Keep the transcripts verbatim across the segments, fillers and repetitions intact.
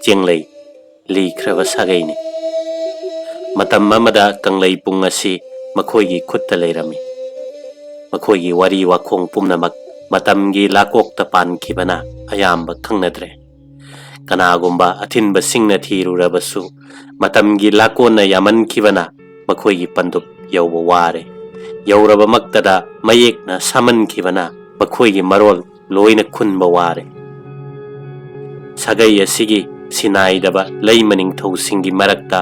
ꯆꯦꯡꯂꯩ, ꯂꯤꯈ꯭ꯔꯕ ꯁꯥꯒꯩꯅꯤ꯫ ꯃꯇꯝ ꯑꯃꯗ ꯀꯪꯂꯩꯄꯨꯡ ꯑꯁꯤ ꯃꯈꯣꯏꯒꯤ ꯈꯨꯠꯇ ꯂꯩꯔꯝꯃꯤ꯫ ꯃꯈꯣꯏꯒꯤ ꯋꯥꯔꯤ ꯋꯥꯈꯣꯡ ꯄꯨꯝꯅꯃꯛ ꯃꯇꯝꯒꯤ ꯂꯥꯀꯣꯛꯇ ꯄꯥꯟꯈꯤꯕꯅ ꯑꯌꯥꯝꯕ ꯈꯪꯅꯗ꯭ꯔꯦ꯫ ꯀꯅꯥꯒꯨꯝꯕ ꯑꯊꯤꯟꯕꯁꯤꯡꯅ ꯊꯤꯔꯨꯔꯕꯁꯨ, ꯃꯇꯝꯒꯤ ꯂꯥꯀꯣꯟꯅ ꯌꯥꯝꯃꯟꯈꯤꯕꯅ ꯃꯈꯣꯏꯒꯤ ꯄꯟꯗꯨꯞ ꯌꯧꯕ ꯋꯥꯔꯦ꯫ ꯌꯧꯔꯕꯃꯛꯇꯗ ꯃꯌꯦꯛꯅ ꯁꯥꯃꯟꯈꯤꯕꯅ ꯃꯈꯣꯏꯒꯤ ꯃꯔꯣꯜ ꯂꯣꯏꯅ ꯈꯨꯟꯕ ꯋꯥꯔꯦ꯫ ꯁꯥꯒꯩ ꯑꯁꯤꯒꯤ ꯁꯤꯅꯥꯏꯗꯕ ꯂꯩꯃ ꯅꯤꯡꯊꯧꯁꯤꯡꯒꯤ ꯃꯔꯛꯇ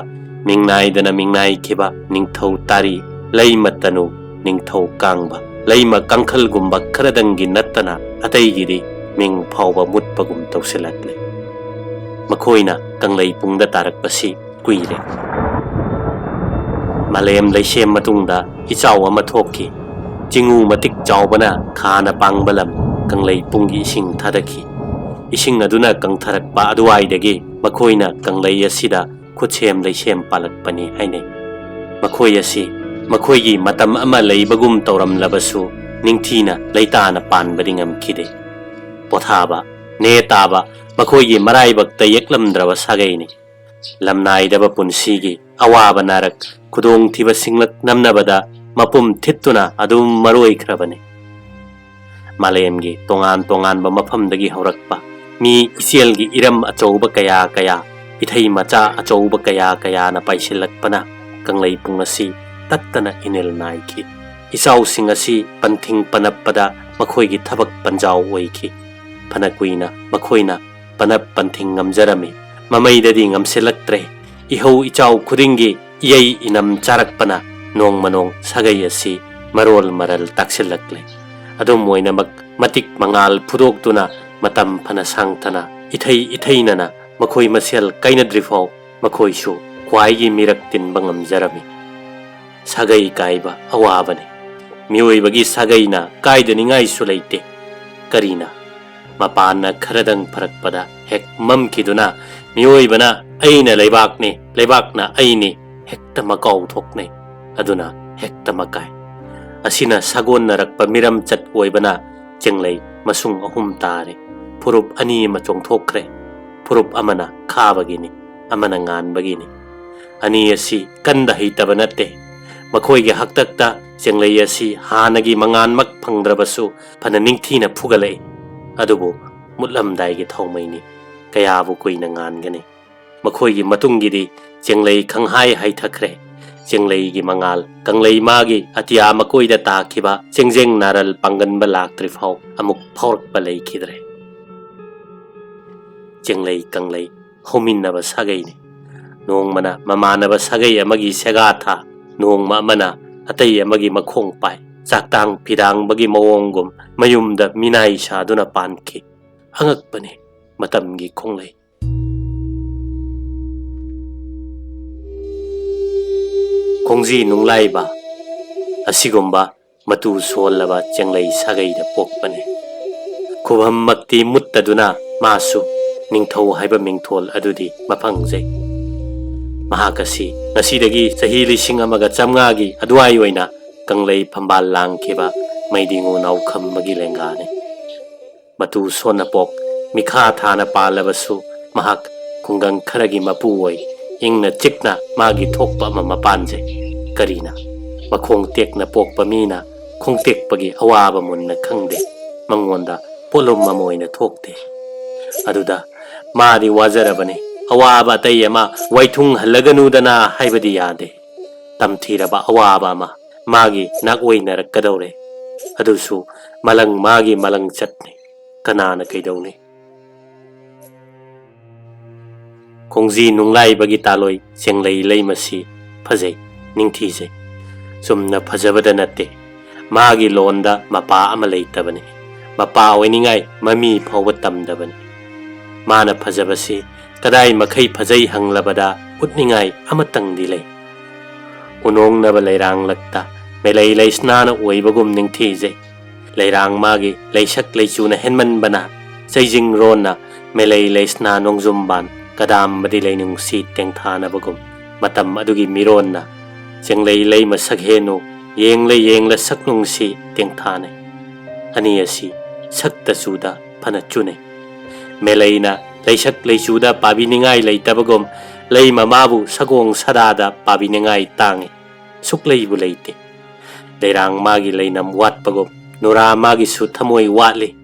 ꯃꯤꯡꯅꯥꯏꯗꯅ ꯃꯤꯡꯅꯥꯏꯈꯤꯕ ꯅꯤꯡꯊꯧ ꯇꯥꯔꯤ, ꯂꯩꯃ ꯇꯅꯨ, ꯅꯤꯡꯊꯧ ꯀꯥꯡꯕ, ꯂꯩꯃ ꯀꯥꯡꯈꯜꯒꯨꯝꯕ ꯈꯔꯗꯪꯒꯤ ꯅꯠꯇꯅ ꯑꯇꯩꯒꯤꯗꯤ ꯃꯤꯡ ꯐꯥꯎꯕ ꯃꯨꯠꯄꯒꯨꯝ ꯇꯧꯁꯤꯜꯂꯛꯂꯦ꯫ ꯃꯈꯣꯏꯅ ꯀꯪꯂꯩꯄꯨꯡꯗ ꯇꯥꯔꯛꯄꯁꯤ ꯀꯨꯏꯔꯦ꯫ ꯃꯥꯂꯦꯝ ꯂꯩꯁꯦꯝ ꯃꯇꯨꯡꯗ ꯏꯆꯥꯎ ꯑꯃ ꯊꯣꯛꯈꯤ꯫ ꯆꯤꯡꯎ ꯃꯇꯤꯛ ꯆꯥꯎꯕꯅ ꯈꯥꯅ ꯄꯥꯡꯕ ꯂꯝ ꯀꯪꯂꯩꯄꯨꯡꯒꯤ ꯏꯁꯤꯡ ꯊꯥꯗꯈꯤ꯫ ꯏꯁꯤꯡ ꯑꯗꯨꯅ ꯀꯪꯊꯔꯛꯄ ꯑꯗꯨꯋꯥꯏꯗꯒꯤ ꯃꯈꯣꯏꯅ ꯀꯪꯂꯩ ꯑꯁꯤꯗ ꯈꯨꯠꯁꯦꯝ ꯂꯩꯁꯦꯝ ꯄꯥꯜꯂꯛꯄꯅꯤ ꯍꯥꯏꯅꯩ꯫ ꯃꯈꯣꯏ ꯑꯁꯤ ꯃꯈꯣꯏꯒꯤ ꯃꯇꯝ ꯑꯃ ꯂꯩꯕꯒꯨꯝ ꯇꯧꯔꯝꯂꯕꯁꯨ, ꯅꯤꯡꯊꯤꯅ ꯂꯩꯇꯥꯅ ꯄꯥꯟꯕꯗꯤ ꯉꯝꯈꯤꯗꯦ꯫ ꯄꯣꯊꯥꯕ, ꯅꯦ ꯇꯥꯕ ꯃꯈꯣꯏꯒꯤ ꯃꯔꯥꯏꯕꯛꯇ ꯌꯦꯛꯂꯝꯗ꯭ꯔꯕ ꯁꯥꯒꯩꯅꯤ꯫ ꯂꯝꯅꯥꯏꯗꯕ ꯄꯨꯟꯁꯤꯒꯤ ꯑꯋꯥꯕ ꯅꯥꯔꯛ, ꯈꯨꯗꯣꯡꯊꯤꯕ ꯁꯤꯡꯂꯛ ꯅꯝꯅꯕꯗ ꯃꯄꯨꯝ ꯊꯤꯠꯇꯨꯅ ꯑꯗꯨꯝ ꯃꯔꯣꯏꯈ꯭ꯔꯕꯅꯤ꯫ ꯃꯥꯂꯦꯝꯒꯤ ꯇꯣꯉꯥꯟ ꯇꯣꯉꯥꯟꯕ ꯃꯐꯝꯗꯒꯤ ꯍꯧꯔꯛꯄ ꯃꯤ ꯏꯆꯦꯜꯒꯤ ꯏꯔꯝ ꯑꯆꯧꯕ ꯀꯌꯥ ꯀꯌꯥ, ꯏꯊꯩ ꯃꯆꯥ ꯑꯆꯧꯕ ꯀꯌꯥ ꯀꯌꯥꯅ ꯄꯥꯏꯁꯤꯜꯂꯛꯄꯅ ꯀꯪꯂꯩꯄꯨꯡ ꯑꯁꯤ ꯇꯠꯇꯅ ꯏꯅꯤꯜ ꯅꯥꯏꯈꯤ꯫ ꯏꯆꯥꯎꯁꯤꯡ ꯑꯁꯤ ꯄꯟꯊꯤꯡ ꯄꯅꯞꯄꯗ ꯃꯈꯣꯏꯒꯤ ꯊꯕꯛ ꯄꯟꯖꯥꯎ ꯑꯣꯏꯈꯤ꯫ ꯐꯅ ꯀꯨꯏꯅ ꯃꯈꯣꯏꯅ ꯄꯅꯞ ꯄꯟꯊꯤꯡ ꯉꯝꯖꯔꯝꯃꯤ꯫ ꯃꯃꯩꯗꯗꯤ ꯉꯝꯁꯤꯜꯂꯛꯇ꯭ꯔꯦ꯫ ꯏꯍꯧ ꯏꯆꯥꯎ ꯈꯨꯗꯤꯡꯒꯤ ꯏꯌꯩ ꯏꯅꯝ ꯆꯥꯔꯛꯄꯅ ꯅꯣꯡꯃ ꯅꯣꯡ ꯁꯥꯒꯩ ꯑꯁꯤ ꯃꯔꯣꯜ ꯃꯔꯜ ꯇꯥꯛꯁꯤꯜꯂꯛꯂꯦ꯫ ꯑꯗꯨꯝ ꯑꯣꯏꯅꯃꯛ, ꯃꯇꯤꯛ ꯃꯉꯥꯜ ꯐꯨꯗꯣꯛꯇꯨꯅ ꯃꯇꯝ ꯐꯅ ꯁꯥꯡꯊꯅ ꯏꯊꯩ ꯏꯊꯩꯅꯅ ꯃꯈꯣꯏ ꯃꯁꯦꯜ ꯀꯥꯏꯅꯗ꯭ꯔꯤꯐꯥꯎ ꯃꯈꯣꯏꯁꯨ ꯈ꯭ꯋꯥꯏꯒꯤ ꯃꯤꯔꯛ ꯇꯤꯟꯕ ꯉꯝꯖꯔꯝꯃꯤ꯫ ꯁꯥꯒꯩ ꯀꯥꯏꯕ ꯑꯋꯥꯕꯅꯤ꯫ ꯃꯤꯑꯣꯏꯕꯒꯤ ꯁꯥꯒꯩꯅ ꯀꯥꯏꯗꯅꯤꯡꯉꯥꯏꯁꯨ ꯂꯩꯇꯦ꯫ ꯀꯔꯤꯅ? ꯃꯄꯥꯟꯅ ꯈꯔꯗꯪ ꯐꯔꯛꯄꯗ ꯍꯦꯛ ꯃꯝꯈꯤꯗꯨꯅ, ꯃꯤꯑꯣꯏꯕꯅ "ꯑꯩꯅ ꯂꯩꯕꯥꯛꯅꯤ, ꯂꯩꯕꯥꯛꯅ ꯑꯩꯅꯤ" ꯍꯦꯛꯇ ꯃꯀꯥꯎ ꯊꯣꯛꯅꯩ꯫ ꯑꯗꯨꯅ ꯍꯦꯛꯇ ꯃꯀꯥꯏ꯫ ꯑꯁꯤꯅ ꯁꯥꯒꯣꯟꯅꯔꯛꯄ ꯃꯤꯔꯝꯆꯠ ꯑꯣꯏꯕꯅ ꯆꯦꯡꯂꯩ ꯃꯁꯨꯡ ꯑꯍꯨꯝ ꯇꯥꯔꯦ꯫ ꯐꯨꯔꯨꯞ ꯑꯅꯤ ꯑꯃ ꯆꯣꯡꯊꯣꯛꯈ꯭ꯔꯦ꯫ ꯐꯨꯔꯨꯞ ꯑꯃꯅ ꯈꯥꯕꯒꯤꯅꯤ, ꯑꯃꯅ ꯉꯥꯟꯕꯒꯤꯅꯤ꯫ ꯑꯅꯤ ꯑꯁꯤ ꯀꯟꯗ ꯍꯩꯇꯕ ꯅꯠꯇꯦ꯫ ꯃꯈꯣꯏꯒꯤ ꯍꯥꯛꯇꯛꯇ ꯆꯦꯡꯂꯩ ꯑꯁꯤ ꯍꯥꯟꯅꯒꯤ ꯃꯉꯥꯜꯃꯛ ꯐꯪꯗ꯭ꯔꯕꯁꯨ ꯐꯅ ꯅꯤꯡꯊꯤꯅ ꯐꯨꯒꯠꯂꯛꯏ꯫ ꯑꯗꯨꯕꯨ ꯃꯨꯠꯂꯝꯗꯥꯏꯒꯤ ꯊꯥꯎꯃꯩꯅꯤ, ꯀꯌꯥꯕꯨ ꯀꯨꯏꯅ ꯉꯥꯟꯒꯅꯤ? ꯃꯈꯣꯏꯒꯤ ꯃꯇꯨꯡꯒꯤꯗꯤ ꯆꯦꯡꯂꯩ ꯈꯪꯍꯥꯏ ꯍꯥꯏꯊꯈ꯭ꯔꯦ꯫ ꯆꯦꯡꯂꯩꯒꯤ ꯃꯉꯥꯜ ꯀꯪꯂꯩ ꯃꯥꯒꯤ ꯑꯇꯤꯌꯥ ꯃꯀꯣꯏꯗ ꯇꯥꯈꯤꯕ ꯆꯦꯡꯖꯦꯡ ꯅꯥꯔꯜ ꯄꯥꯡꯒꯟꯕ ꯂꯥꯛꯇ꯭ꯔꯤꯐꯥꯎ ꯑꯃꯨꯛ ꯐꯥꯎꯔꯛꯄ ꯂꯩꯈꯤꯗ꯭ꯔꯦ꯫ ꯆꯦꯡꯂꯩ ꯀꯪꯂꯩ ꯍꯧꯃꯤꯟꯅꯕ ꯁꯥꯒꯩꯅꯤ꯫ ꯅꯣꯡꯃꯅ ꯃꯃꯥꯟꯅꯕ ꯁꯥꯒꯩ ꯑꯃꯒꯤ ꯁꯦꯒꯥ ꯊꯥ, ꯅꯣꯡꯃ ꯑꯃꯅ ꯑꯇꯩ ꯑꯃꯒꯤ ꯃꯈꯣꯡ ꯄꯥꯏ꯫ ꯆꯥꯛꯇꯥꯡ ꯐꯤꯗꯥꯡꯕꯒꯤ ꯃꯑꯣꯡꯒꯨꯝ ꯃꯌꯨꯝꯗ ꯃꯤꯅꯥꯏ ꯁꯥꯗꯨꯅ ꯄꯥꯟꯈꯤ꯫ ꯑꯉꯛꯄꯅꯤ ꯃꯇꯝꯒꯤ ꯈꯣꯡꯂꯩ꯫ ꯈꯣꯡꯖꯤ ꯅꯨꯡꯂꯥꯏꯕ ꯑꯁꯤꯒꯨꯝꯕ ꯃꯇꯨ ꯁꯣꯜꯂꯕ ꯆꯦꯡꯂꯩ ꯁꯥꯒꯩꯗ ꯄꯣꯛꯄꯅꯤ꯫ ꯈꯨꯕꯝꯃꯛꯇꯤ ꯃꯨꯠꯇꯗꯨꯅ ꯃꯥꯁꯨ ꯅꯤꯡꯊꯧ ꯍꯥꯏꯕ ꯃꯤꯡꯊꯣꯜ ꯑꯗꯨꯗꯤ ꯃꯐꯪꯖꯩ꯫ ꯃꯍꯥꯛ ꯑꯁꯤ ꯉꯁꯤꯗꯒꯤ ꯆꯍꯤ ꯂꯤꯁꯤꯡ ꯑꯃꯒ ꯆꯥꯝꯃꯉꯥꯒꯤ ꯑꯗꯨꯋꯥꯏ ꯑꯣꯏꯅ ꯀꯪꯂꯩ ꯐꯝꯕꯥꯜ ꯂꯥꯡꯈꯤꯕ ꯃꯩꯗꯤꯉꯨ ꯅꯥꯎꯈꯝꯕꯒꯤ ꯂꯦꯡꯒꯥꯅꯤ꯫ ꯃꯇꯨ ꯁꯣꯟꯅꯄꯣꯛ ꯃꯤꯈꯥ ꯊꯥꯅ ꯄꯥꯜꯂꯕꯁꯨ ꯃꯍꯥꯛ ꯈꯨꯡꯒꯪ ꯈꯔꯒꯤ ꯃꯄꯨ ꯑꯣꯏ ꯏꯪꯅ ꯆꯤꯛꯅ ꯃꯥꯒꯤ ꯊꯣꯛꯄ ꯑꯃ ꯃꯄꯥꯟꯖꯩ꯫ ꯀꯔꯤꯅ? ꯃꯈꯣꯡ ꯇꯦꯛꯅ ꯄꯣꯛꯄ ꯃꯤꯅ ꯈꯣꯡꯇꯦꯛꯄꯒꯤ ꯑꯋꯥꯕ ꯃꯨꯟꯅ ꯈꯪꯗꯦ꯫ ꯃꯉꯣꯟꯗ ꯄꯣꯠꯂꯨꯝ ꯑꯃ ꯑꯣꯏꯅ ꯊꯣꯛꯇꯦ꯫ ꯑꯗꯨꯗ ꯃꯥꯗꯤ ꯋꯥꯖꯔꯕꯅꯤ꯫ ꯑꯋꯥꯕ ꯑꯇꯩ ꯑꯃ ꯋꯥꯏꯊꯨꯡ ꯍꯜꯂꯒꯅꯨꯗꯅ ꯍꯥꯏꯕꯗꯤ ꯌꯥꯗꯦ꯫ ꯇꯝꯊꯤꯔꯕ ꯑꯋꯥꯕ ꯑꯃ ꯃꯥꯒꯤ ꯅꯥꯛꯑꯣꯏꯅꯔꯛꯀꯗꯧꯔꯦ꯫ ꯑꯗꯨꯁꯨ ꯃꯂꯪ ꯃꯥꯒꯤ ꯃꯂꯪ ꯆꯠꯅꯤ꯫ ꯀꯅꯥꯅ ꯀꯩꯗꯧꯅꯤ? ꯈꯣꯡꯖꯤ ꯅꯨꯡꯂꯥꯏꯕꯒꯤ ꯇꯥꯂꯣꯏ ꯆꯦꯡꯂꯩ ꯂꯩꯃꯁꯤ ꯐꯖꯩ, ꯅꯤꯡꯊꯤꯖꯩ꯫ ꯆꯨꯝꯅ ꯐꯖꯕꯗ ꯅꯠꯇꯦ, ꯃꯥꯒꯤ ꯂꯣꯟꯗ ꯃꯄꯥ ꯑꯃ ꯂꯩꯇꯕꯅꯤ꯫ ꯃꯄꯥ ꯑꯣꯏꯅꯤꯡꯉꯥꯏ ꯃꯃꯤ ꯐꯥꯎꯕ ꯇꯝꯗꯕꯅꯤ꯫ ꯃꯥꯅ ꯐꯖꯕꯁꯤ ꯀꯗꯥꯏ ꯃꯈꯩ ꯐꯖꯩ ꯍꯪꯂꯕꯗ ꯎꯠꯅꯤꯡꯉꯥꯏ ꯑꯃꯇꯪꯗꯤ ꯂꯩ꯫ ꯎꯅꯣꯡꯅꯕ ꯂꯩꯔꯥꯡꯂꯛꯇ ꯃꯦꯂꯩ ꯂꯩꯁꯅꯥꯅ ꯑꯣꯏꯕꯒꯨꯝ ꯅꯤꯡꯊꯤꯖꯩ꯫ ꯂꯩꯔꯥꯡ ꯃꯥꯒꯤ ꯂꯩꯁꯛ ꯂꯩꯆꯨꯅ ꯍꯦꯟꯃꯟꯕꯅ ꯆꯩꯖꯤꯡꯔꯣꯟꯅ ꯃꯦꯂꯩ ꯂꯩꯁꯅꯥ ꯅꯣꯡꯖꯨꯝꯕꯥꯟ ꯀꯗꯥꯝꯕꯗꯤ ꯂꯩꯅꯨꯡꯁꯤ ꯇꯦꯡꯊꯥꯅꯕꯒꯨꯝ ꯃꯇꯝ ꯑꯗꯨꯒꯤ ꯃꯤꯔꯣꯟꯅ ꯆꯦꯡꯂꯩ ꯂꯩꯃ ꯁꯛꯍꯦꯟꯅꯨ ꯌꯦꯡꯂ ꯌꯦꯡꯂ ꯁꯛꯅꯨꯡꯁꯤ ꯇꯦꯡꯊꯥꯅꯩ꯫ ꯑꯅꯤ ꯑꯁꯤ ꯁꯛꯇ ꯆꯨꯗ ꯐꯅ ꯆꯨꯅꯩ꯫ ꯃꯦꯂꯩꯅ ꯂꯩꯁꯛ ꯂꯩꯆꯨꯗ ꯄꯥꯕꯤꯅꯤꯡꯉꯥꯏ ꯂꯩꯇꯕꯒꯨꯝ, ꯂꯩ ꯃꯃꯥꯕꯨ ꯁꯒꯣꯡ ꯁꯥꯗꯥꯗ ꯄꯥꯕꯤꯅꯤꯡꯉꯥꯏ ꯇꯥꯡꯉꯤ꯫ ꯁꯨꯛꯂꯩꯕꯨ ꯂꯩꯇꯦ꯫ ꯂꯩꯔꯥꯡ ꯃꯥꯒꯤ ꯂꯩꯅꯝ ꯋꯥꯠꯄꯒꯨꯝ, ꯅꯨꯔꯥ ꯃꯥꯒꯤꯁꯨ ꯊꯃꯣꯏ ꯋꯥꯠꯂꯤ꯫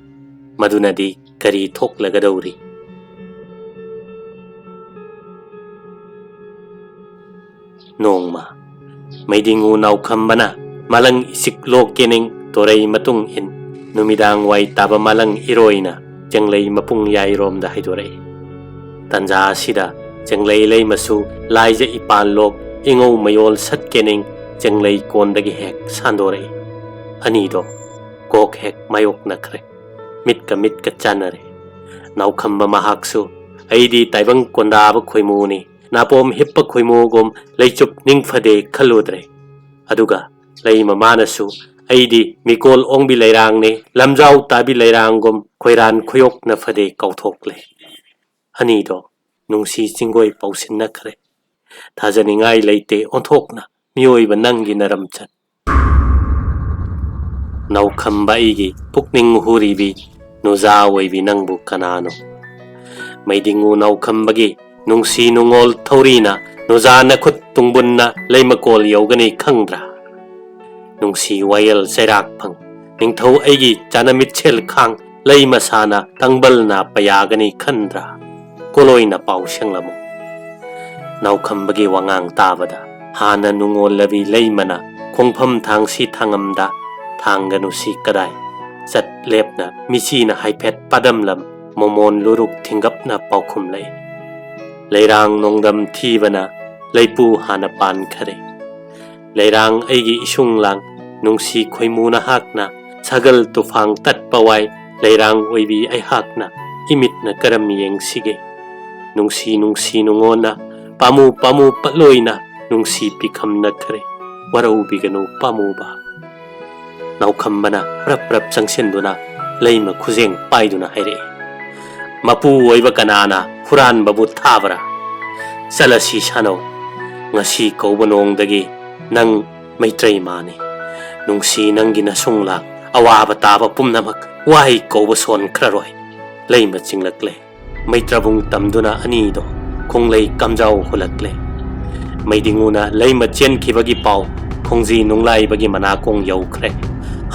ꯃꯗꯨꯅꯗꯤ ꯀꯔꯤ ꯊꯣꯛꯂꯒꯗꯧꯔꯤ? ꯅꯣꯡꯃ ꯃꯩꯗꯤꯡꯉꯨ ꯅꯥꯎꯈꯝꯕꯅ ꯃꯂꯪ ꯏꯆꯤꯛ ꯂꯣꯛ ꯀꯦꯅꯤꯡ ꯇꯣꯔꯩ ꯃꯇꯨꯡ ꯏꯟ ꯅꯨꯃꯤꯗꯥꯡ ꯋꯥꯏ ꯇꯥꯕ ꯃꯂꯪ ꯏꯔꯣꯏꯅ ꯆꯦꯡꯂꯩ ꯃꯄꯨꯡ ꯌꯥꯏꯔꯣꯝꯗ ꯍꯥꯏꯗꯣꯔꯛꯏ꯫ ꯇꯟꯖꯥ ꯑꯁꯤꯗ ꯆꯦꯡꯂꯩ ꯂꯩꯃꯁꯨ ꯂꯥꯏꯖ ꯏꯄꯥꯟ ꯂꯣꯛ ꯏꯉꯧ ꯃꯌꯣꯜ ꯁꯠ ꯀꯦꯅꯤꯡ ꯆꯦꯡꯂꯩ ꯀꯣꯟꯗꯒꯤ ꯍꯦꯛ ꯁꯥꯟꯗꯣꯔꯛꯏ꯫ ꯑꯅꯤꯗꯣ ꯀꯣꯛ ꯍꯦꯛ ꯃꯥꯌꯣꯛꯅꯈ꯭ꯔꯦ꯫ ꯃꯤꯠꯀ ꯃꯤꯠꯀ ꯆꯥꯟꯅꯔꯦ꯫ ꯅꯥꯎꯈꯝꯕ ꯃꯍꯥꯛꯁꯨ, "ꯑꯩꯗꯤ ꯇꯥꯏꯕꯪ ꯀꯣꯟꯗꯥꯕ ꯈꯣꯏꯃꯨꯅꯤ, ꯅꯥꯄꯣꯝ ꯍꯤꯞꯄ ꯈꯣꯏꯃꯨꯒꯨꯝ ꯂꯩꯆꯨꯞ ꯅꯤꯡꯐꯗꯦ" ꯈꯜꯂꯨꯗ꯭ꯔꯦ꯫ ꯑꯗꯨꯒ ꯂꯩ ꯃꯃꯥꯅꯁꯨ, "ꯑꯩꯗꯤ ꯃꯤꯀꯣꯜ ꯑꯣꯡꯕꯤ ꯂꯩꯔꯥꯡꯅꯤ, ꯂꯝꯖꯥꯎ ꯇꯥꯕꯤ ꯂꯩꯔꯥꯡꯒꯨꯝ ꯈꯣꯏꯔꯥꯟ ꯈꯣꯏꯌꯣꯛꯅ ꯐꯗꯦ" ꯀꯥꯎꯊꯣꯛꯂꯦ꯫ ꯑꯅꯤꯗꯣ ꯅꯨꯡꯁꯤ ꯆꯤꯡꯒꯣꯏ ꯄꯥꯎꯁꯤꯟꯅꯈ꯭ꯔꯦ꯫ ꯊꯥꯖꯅꯤꯡꯉꯥꯏ ꯂꯩꯇꯦ ꯑꯣꯟꯊꯣꯛꯅ ꯃꯤꯑꯣꯏꯕ ꯅꯪꯒꯤ ꯅꯔꯝꯆꯠ꯫ ꯅꯥꯎꯈꯝꯕ ꯑꯩꯒꯤ ꯄꯨꯛꯅꯤꯡ ꯍꯨꯔꯤꯕꯤ, ꯅꯨꯖꯥ ꯑꯣꯏꯕꯤ ꯅꯪꯕꯨ ꯀꯅꯥꯅꯣ? ꯃꯩꯗꯤꯡꯉꯨ ꯅꯥꯎꯈꯝꯕꯒꯤ ꯅꯨꯡꯁꯤ ꯅꯨꯡꯉꯣꯜ ꯊꯧꯔꯤꯅ, ꯅꯨꯖꯥ ꯅꯈꯨꯠ ꯇꯨꯡꯕꯨꯟꯅ ꯂꯩꯃꯀꯣꯜ ꯌꯧꯒꯅꯤ ꯈꯪꯗ꯭ꯔꯥ? ꯅꯨꯡꯁꯤ ꯋꯥꯌꯦꯜ ꯆꯩꯔꯥꯛ ꯐꯪ, ꯅꯤꯡꯊꯧ ꯑꯩꯒꯤ ꯆꯥꯅ ꯃꯤꯠꯁꯦꯜ ꯈꯥꯡ, ꯂꯩ ꯃꯁꯥꯅ ꯇꯪꯕꯜꯅ ꯄꯌꯥꯒꯅꯤ ꯈꯟꯗ꯭ꯔꯥ? ꯀꯣꯂꯣꯏꯅ ꯄꯥꯎ ꯁꯦꯡꯂꯝꯃꯨ꯫ ꯅꯥꯎꯈꯝꯕꯒꯤ ꯋꯥꯉꯥꯡ ꯇꯥꯕꯗ ꯍꯥꯟꯅ ꯅꯨꯡꯉꯣꯜꯂꯕꯤ ꯂꯩꯃꯅ ꯈꯣꯡꯐꯝ ꯊꯥꯡꯁꯤ ꯊꯥꯡꯉꯝꯗ ꯊꯥꯡꯒꯅꯨꯁꯤ ꯀꯗꯥꯏ ꯆꯠ ꯂꯦꯞꯅ ꯃꯤꯆꯤꯅ ꯍꯥꯏꯐꯦꯠ ꯄꯥꯗꯝꯂꯝ ꯃꯣꯃꯣꯟ ꯂꯨꯔꯨꯛ ꯊꯤꯡꯒꯞꯅ ꯄꯥꯎꯈꯨꯝꯂꯛꯏ꯫ ꯂꯩꯔꯥꯡ ꯅꯣꯡꯗꯝ ꯊꯤꯕꯅ ꯂꯩꯄꯨ ꯍꯥꯟꯅ ꯄꯥꯟꯈꯔꯦ꯫ ꯂꯩꯔꯥꯡ ꯑꯩꯒꯤ ꯏꯁꯨꯡ ꯂꯥꯡ ꯅꯨꯡꯁꯤ ꯈꯣꯏꯃꯨ ꯅꯍꯥꯛꯅ ꯁꯒꯜ ꯇꯨꯐꯥꯡ ꯇꯠꯄ ꯋꯥꯏ ꯂꯩꯔꯥꯡ ꯑꯣꯏꯕꯤ ꯑꯩꯍꯥꯛꯅ ꯏꯃꯤꯠꯅ ꯀꯔꯝ ꯌꯦꯡꯁꯤꯒꯦ? ꯅꯨꯡꯁꯤ ꯅꯨꯡꯁꯤ ꯅꯨꯡꯉꯣꯟꯅ ꯄꯥꯝꯃꯨ ꯄꯥꯝꯃꯨ ꯄꯠꯂꯣꯏꯅ ꯅꯨꯡꯁꯤ ꯄꯤꯈꯝꯅꯈ꯭ꯔꯦ꯫ ꯋꯥꯔꯧꯕꯤꯒꯅꯨ ꯄꯥꯝꯃꯨꯕ꯫ ꯅꯥꯎꯈꯝꯕꯅ ꯄ꯭ꯔꯞ ꯄ꯭ꯔꯞ ꯆꯪꯁꯤꯟꯗꯨꯅ ꯂꯩꯃ ꯈꯨꯖꯦꯡ ꯄꯥꯏꯗꯨꯅ ꯍꯥꯏꯔꯛꯏ, "ꯃꯄꯨ ꯑꯣꯏꯕ ꯀꯅꯥꯅ ꯍꯨꯔꯥꯟꯕꯕꯨ ꯊꯥꯕ꯭ꯔꯥ? ꯆꯠꯂꯁꯤ ꯁꯥꯅꯧ꯫ ꯉꯁꯤ ꯀꯧꯕ ꯅꯣꯡꯗꯒꯤ ꯅꯪ ꯃꯩꯇ꯭ꯔꯩ ꯃꯥꯅꯤ꯫ ꯅꯨꯡꯁꯤ ꯅꯪꯒꯤ ꯅꯁꯨꯡꯂꯥꯛ ꯑꯋꯥꯕ ꯇꯥꯕ ꯄꯨꯝꯅꯃꯛ ꯋꯥꯍꯩ ꯀꯧꯕ ꯁꯣꯟꯈ꯭ꯔꯔꯣꯏ"꯫ ꯂꯩꯃ ꯆꯤꯡꯂꯛꯂꯦ꯫ ꯃꯩꯇ꯭ꯔꯕꯨꯡ ꯇꯝꯗꯨꯅ ꯑꯅꯤꯗꯣ ꯈꯣꯡꯂꯩ ꯀꯝꯖꯥꯎ ꯍꯨꯜꯂꯛꯂꯦ꯫ ꯃꯩꯗꯤꯡꯉꯨꯅ ꯂꯩꯃ ꯆꯦꯟꯈꯤꯕꯒꯤ ꯄꯥꯎ ꯈꯣꯡꯖꯤ ꯅꯨꯡꯂꯥꯏꯕꯒꯤ ꯃꯅꯥꯀꯣꯡ ꯌꯧꯈ꯭ꯔꯦ꯫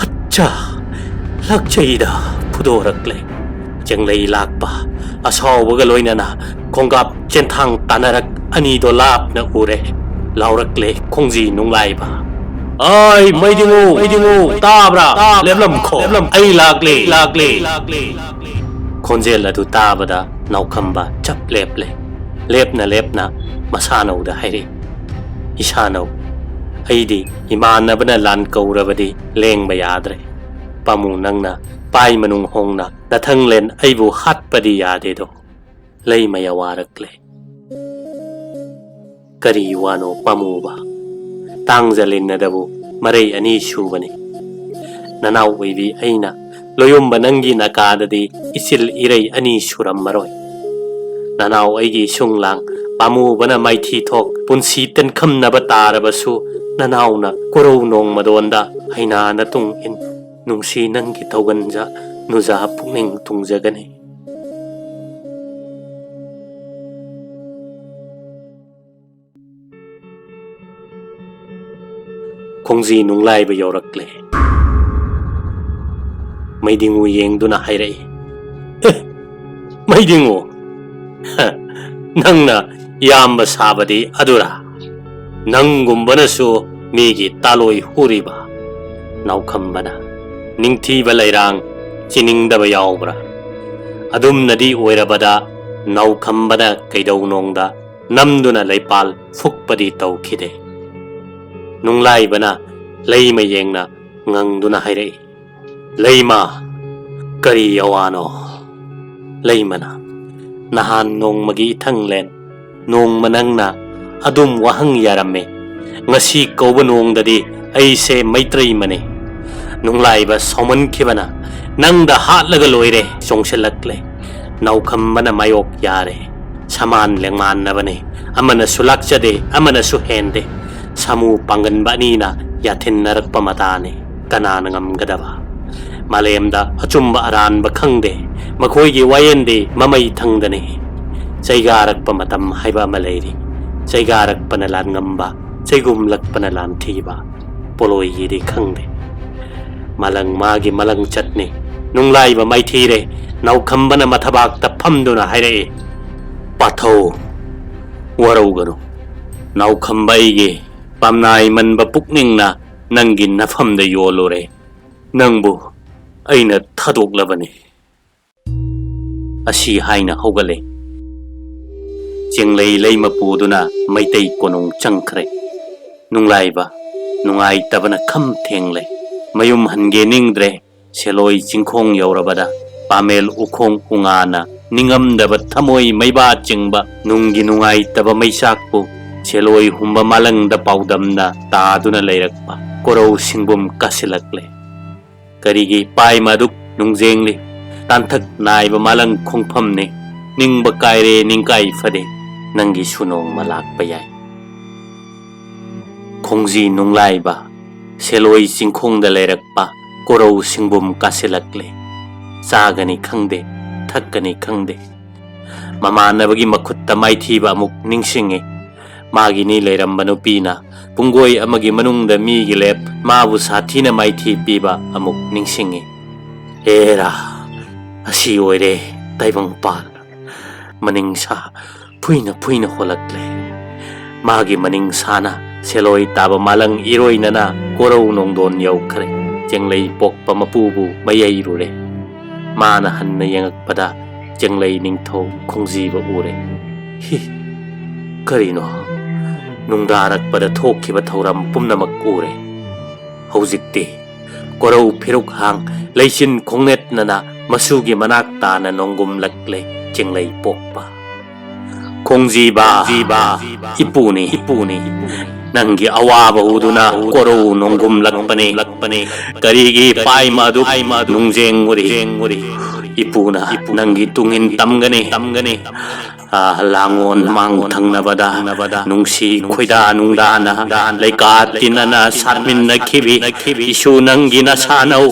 "ꯑꯠꯆꯥ!" ꯂꯥꯛꯆꯩꯗ ꯐꯨꯗꯣꯔꯛꯂꯦ꯫ ꯆꯦꯡꯂꯩ ꯂꯥꯛꯄ ꯑꯁꯥꯎꯕꯒ ꯂꯣꯏꯅꯅ ꯈꯣꯡꯒꯥꯞ ꯆꯦꯟꯊꯥꯡ ꯇꯥꯟꯅꯔꯛ ꯑꯅꯤꯗꯣ ꯂꯥꯞꯅ ꯎꯔꯦ꯫ ꯂꯥꯎꯔꯛꯂꯦ ꯈꯣꯡꯖꯤ ꯅꯨꯡꯂꯥꯏꯕ, "ꯑꯥꯏ, ꯃꯩꯗꯤꯡꯉꯨ, ꯃꯩꯗꯤꯡꯉꯨ, ꯇꯥꯕ꯭ꯔꯥ? ꯂꯦꯞꯂꯝꯈꯣ, ꯑꯩ ꯂꯥꯛꯂꯦ, ꯂꯥꯛꯂꯦ, ꯂꯥꯛꯂꯦ!" ꯈꯣꯟꯖꯦꯜ ꯑꯗꯨ ꯇꯥꯕꯗ ꯅꯥꯎꯈꯝꯕ ꯆꯞ ꯂꯦꯞꯂꯦ꯫ ꯂꯦꯞꯅ ꯂꯦꯞꯅ ꯃꯁꯥꯅꯧꯗ ꯍꯥꯏꯔꯛꯏ, "ꯏꯁꯥꯅꯧ, ꯑꯩꯗꯤ ꯏꯃꯥꯟꯅꯕꯅ ꯂꯥꯟ ꯀꯧꯔꯕꯗꯤ ꯂꯦꯡꯕ ꯌꯥꯗ꯭ꯔꯦ꯫ ꯄꯥꯃꯨ, ꯅꯪꯅ ꯄꯥꯏ ꯃꯅꯨꯡ ꯍꯣꯡꯅ ꯅꯊꯪꯂꯦꯟ ꯑꯩꯕꯨ ꯍꯥꯠꯄꯗꯤ ꯌꯥꯗꯦꯗꯣ꯫" ꯂꯩꯃꯌꯥ ꯋꯥꯔꯛꯂꯦ꯫ "ꯀꯔꯤ ꯋꯥꯅꯣ ꯄꯥꯃꯨꯕ? ꯇꯥꯡꯖ ꯂꯤꯟꯅꯗꯕꯨ ꯃꯔꯩ ꯑꯅꯤ ꯁꯨꯕꯅꯤ꯫ ꯅꯅꯥꯎ ꯑꯣꯏꯕꯤ ꯑꯩꯅ ꯂꯣꯌꯨꯝꯕ ꯅꯪꯒꯤ ꯅꯀꯥꯗꯗꯤ ꯏꯆꯤꯜ ꯏꯔꯩ ꯑꯅꯤ ꯁꯨꯔꯝꯃꯔꯣꯏ꯫ ꯅꯅꯥꯎ ꯑꯩꯒꯤ ꯏꯁꯨꯡ ꯂꯥꯡ ꯄꯥꯃꯨꯕꯅ ꯃꯥꯏꯊꯤ ꯊꯣꯛ ꯄꯨꯟꯁꯤ ꯇꯦꯟꯈꯝꯅꯕ ꯇꯥꯔꯕꯁꯨ, ꯅꯅꯥꯎꯅ ꯀꯣꯔꯧ ꯅꯣꯡꯃꯗꯣꯟꯗ ꯍꯩꯅꯥꯅ ꯇꯨꯡ ꯏꯟ, ꯅꯨꯡꯁꯤ ꯅꯪꯒꯤ ꯊꯧꯒꯟꯖ ꯅꯨꯖꯥ ꯄꯨꯛꯅꯤꯡ ꯇꯨꯡꯖꯒꯅꯤ꯫" ꯈꯣꯡꯖꯤ ꯅꯨꯡꯂꯥꯏꯕ ꯌꯧꯔꯛꯂꯦ꯫ ꯃꯩꯗꯤꯡꯉꯨ ꯌꯦꯡꯗꯨꯅ ꯍꯥꯏꯔꯛꯏ, "ꯑꯦ, ꯃꯩꯗꯤꯡꯉꯨ, ꯍ, ꯅꯪꯅ ꯏꯌꯥꯝꯕ ꯁꯥꯕꯗꯤ ꯑꯗꯨꯔꯥ? ꯅꯪꯒꯨꯝꯕꯅꯁꯨ ꯃꯤꯒꯤ ꯇꯥꯂꯣꯏ ꯍꯨꯔꯤꯕ?" ꯅꯥꯎꯈꯝꯕꯅ, "ꯅꯤꯡꯊꯤꯕ ꯂꯩꯔꯥꯡ ꯆꯤꯅꯤꯡꯗꯕ ꯌꯥꯎꯕ꯭ꯔꯥ?" ꯑꯗꯨꯝꯅꯗꯤ ꯑꯣꯏꯔꯕꯗ ꯅꯥꯎꯈꯝꯕꯅ ꯀꯩꯗꯧꯅꯣꯡꯗ ꯅꯝꯗꯨꯅ ꯂꯩꯄꯥꯜ ꯐꯨꯛꯄꯗꯤ ꯇꯧꯈꯤꯗꯦ꯫ ꯅꯨꯡꯂꯥꯏꯕꯅ ꯂꯩꯃ ꯌꯦꯡꯅ ꯉꯪꯗꯨꯅ ꯍꯥꯏꯔꯛꯏ, "ꯂꯩꯃ, ꯀꯔꯤ ꯑꯋꯥꯅꯣ?" ꯂꯩꯃꯅ, "ꯅꯍꯥꯟ ꯅꯣꯡꯃꯒꯤ ꯏꯊꯪꯂꯦꯟ, ꯅꯣꯡꯃ ꯅꯪꯅ ꯑꯗꯨꯝ ꯋꯥꯍꯪ ꯌꯥꯔꯝꯃꯤ꯫ ꯉꯁꯤ ꯀꯧꯕ ꯅꯣꯡꯗꯗꯤ ꯑꯩꯁꯦ ꯃꯩꯇ꯭ꯔꯩꯃꯅꯤ꯫ ꯅꯨꯡꯂꯥꯏꯕ ꯁꯥꯎꯃꯟꯈꯤꯕꯅ ꯅꯪꯗ ꯍꯥꯠꯂꯒ ꯂꯣꯏꯔꯦ ꯆꯣꯡꯁꯤꯜꯂꯛꯂꯦ꯫" ꯅꯥꯎꯈꯝꯕꯅ ꯃꯥꯌꯣꯛ ꯌꯥꯔꯦ꯫ ꯁꯃꯥꯟ ꯂꯦꯡꯃꯥꯟꯅꯕꯅꯤ꯫ ꯑꯃꯅꯁꯨ ꯂꯥꯛꯆꯗꯦ, ꯑꯃꯅꯁꯨ ꯍꯦꯟꯗꯦ꯫ ꯁꯥꯃꯨ ꯄꯥꯡꯒꯟꯕ ꯑꯅꯤꯅ ꯌꯥꯊꯤꯟꯅꯔꯛꯄ ꯃꯇꯥꯅꯤ꯫ ꯀꯅꯥꯅ ꯉꯝꯒꯗꯕ? ꯃꯥꯂꯦꯝꯗ ꯑꯆꯨꯝꯕ ꯑꯔꯥꯟꯕ ꯈꯪꯗꯦ꯫ ꯃꯈꯣꯏꯒꯤ ꯋꯥꯌꯦꯜꯗꯤ ꯃꯃꯩ ꯊꯪꯗꯅꯤ꯫ ꯆꯩꯒꯥꯔꯛꯄ ꯃꯇꯝ ꯍꯥꯏꯕ ꯑꯃ ꯂꯩꯔꯤ꯫ ꯆꯩꯒꯥꯔꯛꯄꯅ ꯂꯥꯟꯉꯝꯕ, ꯆꯩꯒꯨꯝꯂꯛꯄꯅ ꯂꯥꯟꯊꯤꯕ꯫ ꯄꯣꯂꯣꯏꯒꯤꯗꯤ ꯈꯪꯗꯦ꯫ ꯃꯂꯪ ꯃꯥꯒꯤ ꯃꯂꯪ ꯆꯠꯅꯤ꯫ ꯅꯨꯡꯂꯥꯏꯕ ꯃꯥꯏꯊꯤꯔꯦ꯫ ꯅꯥꯎꯈꯝꯕꯅ ꯃꯊꯕꯥꯛꯇ ꯐꯝꯗꯨꯅ ꯍꯥꯏꯔꯛꯏ, "ꯄꯥꯊꯧ, ꯋꯥꯔꯧꯒꯅꯨ꯫ ꯅꯥꯎꯈꯝꯕ ꯑꯩꯒꯤ ꯄꯥꯝꯅꯥꯏ ꯃꯟꯕ ꯄꯨꯛꯅꯤꯡꯅ ꯅꯪꯒꯤ ꯅꯐꯝꯗ ꯌꯣꯜꯂꯨꯔꯦ꯫ ꯅꯪꯕꯨ ꯑꯩꯅ ꯊꯥꯗꯣꯛꯂꯕꯅꯤ꯫" ꯑꯁꯤ ꯍꯥꯏꯅ ꯍꯧꯒꯠꯂꯦ꯫ ꯆꯦꯡꯂꯩ ꯂꯩꯃ ꯄꯨꯗꯨꯅ ꯃꯩꯇꯩ ꯀꯣꯅꯨꯡ ꯆꯪꯈ꯭ꯔꯦ꯫ ꯅꯨꯡꯂꯥꯏꯕ ꯅꯨꯡꯉꯥꯏꯇꯕꯅ ꯈꯝ ꯊꯦꯡꯂꯦ꯫ ꯃꯌꯨꯝ ꯍꯟꯒꯦ ꯅꯤꯡꯗ꯭ꯔꯦ꯫ ꯁꯦꯂꯣꯏ ꯆꯤꯡꯈꯣꯡ ꯌꯧꯔꯕꯗ ꯄꯥꯃꯦꯜ ꯎꯈꯣꯡ ꯎꯉꯥꯅ ꯅꯤꯡꯉꯝꯗꯕ ꯊꯃꯣꯏ ꯃꯩꯕꯥ ꯆꯤꯡꯕ ꯅꯨꯡꯒꯤ ꯅꯨꯡꯉꯥꯏꯇꯕ ꯃꯩꯆꯥꯛꯄꯨ ꯁꯦꯂꯣꯏ ꯍꯨꯝꯕ ꯃꯥꯂꯪꯗ ꯄꯥꯎꯗꯝꯅ ꯇꯥꯗꯨꯅ ꯂꯩꯔꯛꯄ ꯀꯣꯔꯧ ꯁꯤꯡꯕꯨꯝ ꯀꯥꯁꯤꯜꯂꯛꯂꯦ꯫ ꯀꯔꯤꯒꯤ ꯄꯥꯏꯃ ꯑꯗꯨꯛ ꯅꯨꯡꯖꯦꯡꯂꯤ? ꯇꯥꯟꯊꯛ ꯅꯥꯏꯕ ꯃꯥꯂꯪ ꯈꯣꯡꯐꯝꯅꯤ꯫ ꯅꯤꯡꯕ ꯀꯥꯏꯔꯦ, ꯅꯤꯡꯀꯥꯏ ꯐꯗꯦ꯫ ꯅꯪꯒꯤꯁꯨ ꯅꯣꯡꯃ ꯂꯥꯛꯄ ꯌꯥꯏ꯫ ꯈꯣꯡꯖꯤ ꯅꯨꯡꯂꯥꯏꯕ, ꯁꯦꯂꯣꯏ ꯆꯤꯡꯈꯣꯡꯗ ꯂꯩꯔꯛꯄ ꯀꯣꯔꯧ ꯁꯤꯡꯕꯨꯝ ꯀꯥꯁꯤꯜꯂꯛꯂꯦ꯫ ꯆꯥꯒꯅꯤ ꯈꯪꯗꯦ, ꯊꯛꯀꯅꯤ ꯈꯪꯗꯦ꯫ ꯃꯃꯥꯟꯅꯕꯒꯤ ꯃꯈꯨꯠꯇ ꯃꯥꯏꯊꯤꯕ ꯑꯃꯨꯛ ꯅꯤꯡꯁꯤꯡꯉꯤ꯫ ꯃꯥꯒꯤꯅꯤ ꯂꯩꯔꯝꯕ ꯅꯨꯄꯤꯅ ꯄꯨꯡꯒꯣꯏ ꯑꯃꯒꯤ ꯃꯅꯨꯡꯗ ꯃꯤꯒꯤ ꯂꯦꯞ ꯃꯥꯕꯨ ꯁꯥꯊꯤꯅ ꯃꯥꯏꯊꯤ ꯄꯤꯕ ꯑꯃꯨꯛ ꯅꯤꯡꯁꯤꯡꯉꯤ꯫ ꯑꯦꯔꯥ, ꯑꯁꯤ ꯑꯣꯏꯔꯦ ꯇꯥꯏꯕꯪꯄꯥꯟ꯫ ꯃꯅꯤꯡꯁꯥ ꯐꯨꯏꯅ ꯐꯨꯏꯅ ꯍꯣꯜꯂꯛꯂꯦ꯫ ꯃꯥꯒꯤ ꯃꯅꯤꯡ ꯁꯥꯅ ꯁꯦꯂꯣꯏ ꯇꯥꯕ ꯃꯥꯂꯪ ꯏꯔꯣꯏꯅꯅ ꯀꯣꯔꯧ ꯅꯣꯡꯗꯣꯟ ꯌꯧꯈ꯭ꯔꯦ꯫ ꯆꯦꯡꯂꯩ ꯄꯣꯛꯄ ꯃꯄꯨꯕꯨ ꯃꯌꯩꯔꯨꯔꯦ꯫ ꯃꯥꯅ ꯍꯟꯅ ꯌꯦꯡꯉꯛꯄꯗ ꯆꯦꯡꯂꯩ ꯅꯤꯡꯊꯧ ꯈꯣꯡꯖꯤꯕ ꯎꯔꯦ꯫ ꯍꯤ, ꯀꯔꯤꯅꯣ? ꯅꯨꯡꯗꯥꯔꯛꯄꯗ ꯊꯣꯛꯈꯤꯕ ꯊꯧꯔꯝ ꯄꯨꯝꯅꯃꯛ ꯎꯔꯦ꯫ ꯍꯧꯖꯤꯛꯇꯤ ꯀꯣꯔꯧ ꯐꯤꯔꯨꯛ ꯍꯥꯡ ꯂꯩꯆꯤꯟ ꯈꯣꯡꯅꯦꯠꯅꯅ ꯃꯁꯨꯒꯤ ꯃꯅꯥꯛ ꯇꯥꯅ ꯅꯣꯡꯒꯨꯝꯂꯛꯂꯦ ꯆꯤꯡꯂꯩ ꯄꯣꯛꯄ꯫ ꯈꯣꯡꯖꯤꯕ, ꯏꯄꯨꯅꯤ, ꯏꯄꯨꯅꯤ, ꯅꯪꯒꯤ ꯑꯋꯥꯕ ꯎꯗꯨꯅ ꯀꯣꯔꯧ ꯅꯣꯡꯒꯨꯝꯂꯛꯄꯅꯤ꯫ ꯀꯔꯤꯒꯤ ꯄꯥꯏꯃ ꯑꯗꯨ ꯅꯨꯡꯖꯦꯡꯉꯨꯔꯤ? ꯏꯄꯨꯅ ꯅꯪꯒꯤ ꯇꯨꯡꯏꯟ ꯇꯝꯒꯅꯤ, ꯇꯝꯒꯅꯤ꯫ ꯑꯥ, ꯂꯥꯡꯉꯣꯟ ꯃꯥꯡ ꯊꯪꯅꯕꯗ ꯅꯨꯡꯁꯤ ꯈꯣꯏꯗꯥ ꯅꯨꯡꯗꯥꯅ ꯂꯩꯀꯥ ꯇꯤꯟꯅꯅ ꯁꯥꯠꯃꯤꯟꯅꯈꯤꯕꯤ ꯏꯁꯨ ꯅꯪꯒꯤ ꯅꯁꯥꯅꯧ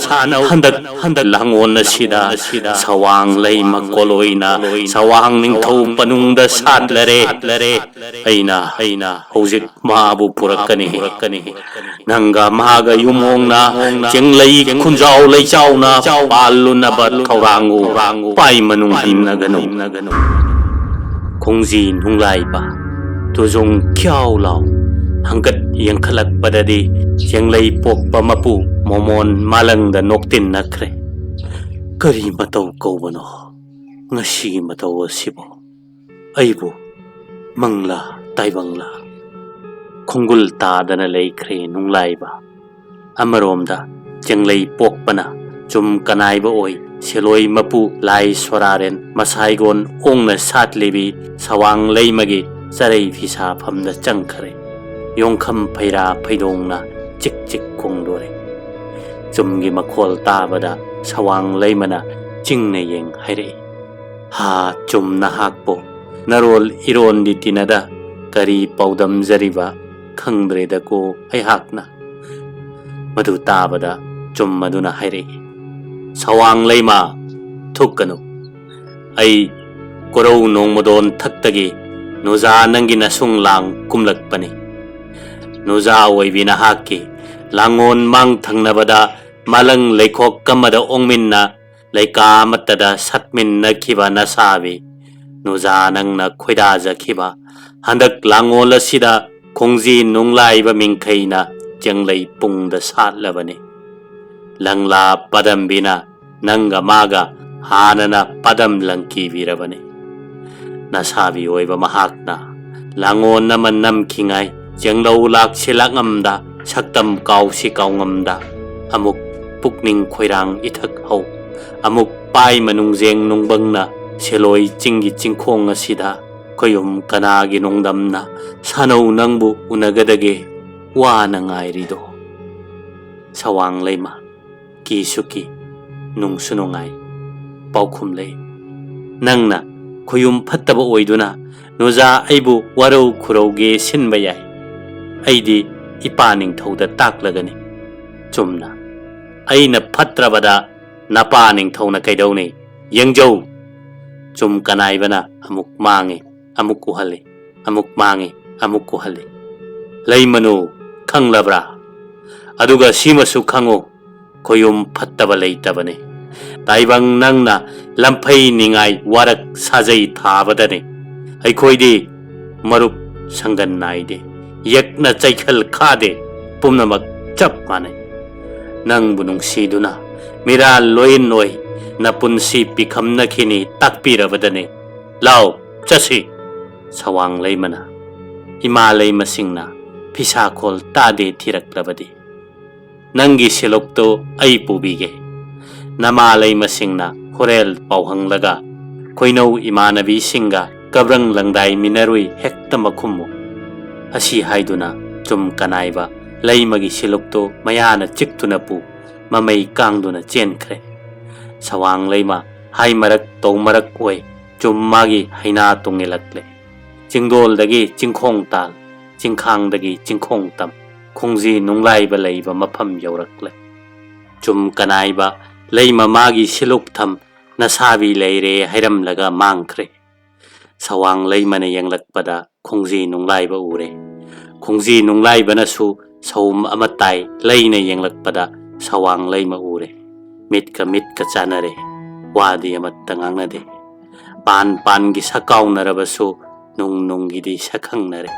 ꯍꯟꯗꯛ, ꯍꯟꯗꯛ ꯂꯥꯡꯉꯣꯟ ꯑꯁꯤꯗ ꯁꯋꯥꯡ ꯂꯩꯃ ꯀꯣꯂꯣꯏꯅ ꯁꯋꯥꯡ ꯅꯤꯡꯊꯧ ꯄꯅꯨꯡꯗ ꯁꯥꯠꯂꯔꯦ꯫ ꯑꯩꯅ, ꯑꯩꯅ ꯍꯧꯖꯤꯛ ꯃꯥꯕꯨ ꯄꯨꯔꯛꯀꯅꯤ꯫ ꯅꯪꯒ ꯃꯥꯒ ꯌꯨꯝ ꯍꯣꯡꯅ ꯆꯤꯡꯂꯩ ꯈꯨꯟꯖꯥꯎ ꯂꯩꯆꯥꯎꯅ ꯄꯥꯜꯂꯨꯅꯕ ꯊꯧꯔꯥꯡꯉꯨ, ꯄꯥꯏ ꯃꯅꯨꯡ ꯍꯟꯅꯒꯅꯨ꯫ ꯈꯣꯡꯖꯤ ꯅꯨꯡꯂꯥꯏꯕ ꯇꯨꯖꯨꯡ ꯈ꯭ꯌꯥꯎ ꯂꯥꯎ ꯍꯪꯒꯠ ꯌꯦꯡꯈꯠꯂꯛꯄꯗꯗꯤ ꯆꯤꯡꯂꯩ ꯄꯣꯛꯄ ꯃꯄꯨ ꯃꯣꯃꯣꯟ ꯃꯥꯂꯪꯗ ꯅꯣꯛꯇꯤꯟꯅꯈ꯭ꯔꯦ꯫ ꯀꯔꯤ ꯃꯇꯧ ꯀꯧꯕꯅꯣ ꯉꯁꯤꯒꯤ ꯃꯇꯧ ꯑꯁꯤꯕꯨ? ꯑꯩꯕꯨ ꯃꯪꯂꯥ ꯇꯥꯏꯕꯪꯂꯥ? ꯈꯣꯡꯒꯨꯜ ꯇꯥꯗꯅ ꯂꯩꯈ꯭ꯔꯦ ꯅꯨꯡꯂꯥꯏꯕ꯫ ꯑꯃꯔꯣꯝꯗ ꯆꯤꯡꯂꯩ ꯄꯣꯛꯄꯅ ꯆꯨꯝ ꯀꯅꯥꯏꯕ ꯑꯣꯏ ꯁꯦꯂꯣꯏ ꯃꯄꯨ ꯂꯥꯏ ꯁꯣꯔꯥꯔꯦꯟ ꯃꯁꯥꯏꯒꯣꯟ ꯑꯣꯡꯅ ꯁꯥꯠꯂꯤꯕꯤ ꯁꯋꯥꯡ ꯂꯩꯃꯒꯤ ꯆꯔꯩ ꯐꯤꯁꯥꯐꯝꯗ ꯆꯪꯈ꯭ꯔꯦ꯫ ꯌꯣꯡꯈꯝ ꯐꯩꯔꯥ ꯐꯩꯗꯣꯡꯅ ꯆꯤꯛ ꯆꯤꯛ ꯈꯣꯡꯗꯣꯔꯦ꯫ ꯆꯨꯝꯒꯤ ꯃꯈꯣꯜ ꯇꯥꯕꯗ ꯁꯋꯥꯡ ꯂꯩꯃꯅ ꯆꯤꯡꯅ ꯌꯦꯡ ꯍꯥꯏꯔꯛꯏ, "ꯍꯥ, ꯆꯨꯝ ꯅꯍꯥꯛꯄꯨ ꯅꯔꯣꯜ ꯏꯔꯣꯟꯗꯤ ꯇꯤꯟꯅꯗ ꯀꯔꯤ ꯄꯥꯎꯗꯝꯖꯔꯤꯕ ꯈꯪꯗ꯭ꯔꯦꯗꯀꯣ ꯑꯩꯍꯥꯛꯅ?" ꯃꯗꯨ ꯇꯥꯕꯗ ꯆꯨꯝ ꯑꯗꯨꯅ ꯍꯥꯏꯔꯛꯏ, "ꯁꯋꯥꯡ ꯂꯩꯃ, ꯊꯨꯛꯀꯅꯨ꯫ ꯑꯩ ꯀꯣꯔꯧ ꯅꯣꯡꯃꯗꯣꯟ ꯊꯛꯇꯒꯤ ꯅꯨꯖꯥ ꯅꯪꯒꯤ ꯅꯁꯨꯡ ꯂꯥꯡ ꯀꯨꯝꯂꯛꯄꯅꯤ꯫ ꯅꯨꯖꯥ ꯑꯣꯏꯕꯤ ꯅꯍꯥꯛꯀꯤ ꯂꯥꯡꯉꯣꯟ ꯃꯥꯡ ꯊꯪꯅꯕꯗ ꯃꯥꯂꯪ ꯂꯩꯈꯣꯛ ꯑꯃꯗ ꯑꯣꯡꯃꯤꯟꯅ ꯂꯩꯀꯥ ꯑꯃꯠꯇꯗ ꯁꯠꯃꯤꯟꯅꯈꯤꯕ ꯅꯁꯥꯕꯤ ꯅꯨꯖꯥ ꯅꯪꯅ ꯈꯣꯏꯗꯥꯖꯈꯤꯕ ꯍꯟꯗꯛ ꯂꯥꯡꯉꯣꯜ ꯑꯁꯤꯗ ꯈꯣꯡꯖꯤ ꯅꯨꯡꯂꯥꯏꯕ ꯃꯤꯡꯈꯩꯅ ꯆꯦꯡꯂꯩ ꯄꯨꯡꯗ ꯁꯥꯠꯂꯕꯅꯤ꯫ ꯂꯪꯂꯥ ꯄꯗꯝꯕꯤꯅ ꯅꯪꯒ ꯃꯥꯒ ꯍꯥꯟꯅꯅ ꯄꯗꯝ ꯂꯪꯀꯤꯕꯤꯔꯕꯅꯤ꯫ ꯅꯁꯥꯕꯤ ꯑꯣꯏꯕ ꯃꯍꯥꯛꯅ ꯂꯥꯡꯉꯣꯟ ꯑꯃ ꯅꯝꯈꯤꯉꯥꯏ ꯆꯦꯡꯂꯧ ꯂꯥꯛꯁꯤ ꯂꯥꯛꯉꯝꯗ ꯁꯛꯇꯝ ꯀꯥꯎꯁꯤ ꯀꯥꯎꯉꯝꯗ ꯑꯃꯨꯛ ꯄꯨꯛꯅꯤꯡ ꯈꯣꯏꯔꯥꯡ ꯏꯊꯛ ꯍꯧ, ꯑꯃꯨꯛ ꯄꯥꯏ ꯃꯅꯨꯡꯖꯦꯡ ꯅꯨꯡꯕꯪꯅ ꯁꯦꯂꯣꯏ ꯆꯤꯡꯒꯤ ꯆꯤꯡꯈꯣꯡ ꯑꯁꯤꯗ ꯈꯣꯌꯨꯝ ꯀꯅꯥꯒꯤ ꯅꯣꯡꯗꯝꯅ ꯁꯥꯅꯧ ꯅꯪꯕꯨ ꯎꯅꯒꯗꯒꯦ ꯋꯥꯅ ꯉꯥꯏꯔꯤꯗꯣ? ꯁꯋꯥꯡ ꯂꯩꯃ, ꯀꯤꯁꯨ ꯀꯤ, ꯅꯨꯡꯁꯨ ꯅꯨꯡꯉꯥꯏ꯫ ꯄꯥꯎꯈꯨꯝ ꯂꯩ꯫ ꯅꯪꯅ ꯈꯣꯌꯨꯝ ꯐꯠꯇꯕ ꯑꯣꯏꯗꯨꯅ ꯅꯣꯖꯥ ꯑꯩꯕꯨ ꯋꯥꯔꯧ ꯈꯨꯔꯧꯒꯦ ꯁꯤꯟꯕ ꯌꯥꯏ꯫ ꯑꯩꯗꯤ ꯏꯄꯥ ꯅꯤꯡꯊꯧꯗ ꯇꯥꯛꯂꯒꯅꯤ꯫ ꯆꯨꯝꯅ, ꯑꯩꯅ ꯐꯠꯇ꯭ꯔꯕꯗ ꯅꯄꯥ ꯅꯤꯡꯊꯧꯅ ꯀꯩꯗꯧꯅꯤ? ꯌꯦꯡꯖꯧ!" ꯆꯨꯝ ꯀꯅꯥꯏꯕꯅ ꯑꯃꯨꯛ ꯃꯥꯡꯉꯤ, ꯑꯃꯨꯛ ꯎꯍꯜꯂꯤ, ꯑꯃꯨꯛ ꯃꯥꯡꯉꯤ, ꯑꯃꯨꯛ ꯎꯍꯜꯂꯤ꯫ "ꯂꯩꯃꯅꯨ, ꯈꯪꯂꯕ꯭ꯔꯥ? ꯑꯗꯨꯒ ꯁꯤꯃꯁꯨ ꯈꯪꯉꯨ, ꯈꯣꯌꯨꯝ ꯐꯠꯇꯕ ꯂꯩꯇꯕꯅꯤ꯫ ꯇꯥꯏꯕꯪ ꯅꯪꯅ ꯂꯝꯐꯩ ꯅꯤꯡꯉꯥꯏ ꯋꯥꯔꯛ ꯁꯥꯖꯩ ꯊꯥꯕꯗꯅꯤ꯫ ꯑꯩꯈꯣꯏꯗꯤ ꯃꯔꯨꯞ ꯁꯪꯒꯟ ꯅꯥꯏꯗꯦ, ꯌꯦꯛꯅ ꯆꯩꯈꯜ ꯈꯥꯗꯦ, ꯄꯨꯝꯅꯃꯛ ꯆꯞ ꯃꯥꯟꯅꯩ꯫ ꯅꯪꯕꯨ ꯅꯨꯡꯁꯤꯗꯨꯅ ꯃꯤꯔꯥꯜ ꯂꯣꯏꯟ ꯑꯣꯏ ꯅꯄꯨꯟꯁꯤ ꯄꯤꯈꯝꯅꯈꯤꯅꯤ ꯇꯥꯛꯄꯤꯔꯕꯗꯅꯤ꯫ ꯂꯥꯎ, ꯆꯠꯁꯤ!" ꯁꯋꯥꯡ ꯂꯩꯃꯅ, ꯏꯃꯥ ꯂꯩꯃꯁꯤꯡꯅ ꯐꯤꯁꯥꯈꯣꯜ ꯇꯥꯗꯦ ꯊꯤꯔꯛꯂꯕꯗꯤ, ꯅꯪꯒꯤ ꯁꯤꯂꯨꯛꯇꯨ ꯑꯩ ꯄꯨꯕꯤꯒꯦ꯫ ꯅꯃꯥ ꯂꯩꯃꯁꯤꯡꯅ ꯍꯣꯔꯦꯜ ꯄꯥꯎꯍꯪꯂꯒ ꯈꯣꯏꯅꯧ ꯏꯃꯥꯟꯅꯕꯤꯁꯤꯡꯒ ꯀꯕ꯭ꯔꯪ ꯂꯪꯗꯥꯏꯃꯤꯟꯅꯔꯨꯏ ꯍꯦꯛꯇ ꯃꯈꯨꯝꯃꯨ꯫ ꯑꯁꯤ ꯍꯥꯏꯗꯨꯅ ꯆꯨꯝ ꯀꯅꯥꯏꯕ ꯂꯩꯃꯒꯤ ꯁꯤꯂꯨꯛꯇꯨ ꯃꯌꯥꯅ ꯆꯤꯛꯇꯨꯅ ꯄꯨ ꯃꯃꯩ ꯀꯥꯡꯗꯨꯅ ꯆꯦꯟꯈ꯭ꯔꯦ꯫ ꯁꯋꯥꯡ ꯂꯩꯃ ꯍꯥꯏ ꯃꯔꯛ ꯇꯧ ꯃꯔꯛ ꯑꯣꯏ ꯆꯨꯝ ꯃꯥꯒꯤ ꯍꯩꯅꯥ ꯇꯣꯡꯉꯤꯜꯂꯛꯂꯦ꯫ ꯆꯤꯡꯗꯣꯜꯗꯒꯤ ꯆꯤꯡꯈꯣꯡ ꯇꯥꯜ, ꯆꯤꯡꯈꯥꯡꯗꯒꯤ ꯆꯤꯡꯈꯣꯡ ꯇꯝ, ꯈꯣꯡꯖꯤ ꯅꯨꯡꯂꯥꯏꯕ ꯂꯩꯕ ꯃꯐꯝ ꯌꯧꯔꯛꯂꯦ꯫ ꯆꯨꯝ ꯀꯅꯥꯏꯕ ꯂꯩꯃ ꯃꯥꯒꯤ ꯁꯤꯂꯨꯛ ꯊꯝ ꯅꯁꯥꯕꯤ ꯂꯩꯔꯦ ꯍꯥꯏꯔꯝꯂꯒ ꯃꯥꯡꯈ꯭ꯔꯦ꯫ ꯁꯋꯥꯡ ꯂꯩꯃꯅ ꯌꯦꯡꯂꯛꯄꯗ ꯈꯣꯡꯖꯤ ꯅꯨꯡꯂꯥꯏꯕ ꯎꯔꯦ꯫ ꯈꯣꯡꯖꯤ ꯅꯨꯡꯂꯥꯏꯕꯅꯁꯨ ꯁꯎꯝ ꯑꯃ ꯇꯥꯏ, ꯂꯩꯅ ꯌꯦꯡꯂꯛꯄꯗ ꯁꯋꯥꯡ ꯂꯩꯃ ꯎꯔꯦ꯫ ꯃꯤꯠꯀ ꯃꯤꯠꯀ ꯆꯥꯟꯅꯔꯦ, ꯋꯥꯗꯤ ꯑꯃꯠꯇ ꯉꯥꯡꯅꯗꯦ꯫ ꯄꯥꯟ ꯄꯥꯟꯒꯤ ꯁꯛꯀꯥꯎꯅꯔꯕꯁꯨ ꯅꯨꯡ ꯅꯨꯡꯒꯤꯗꯤ ꯁꯛꯈꯪꯅꯔꯦ꯫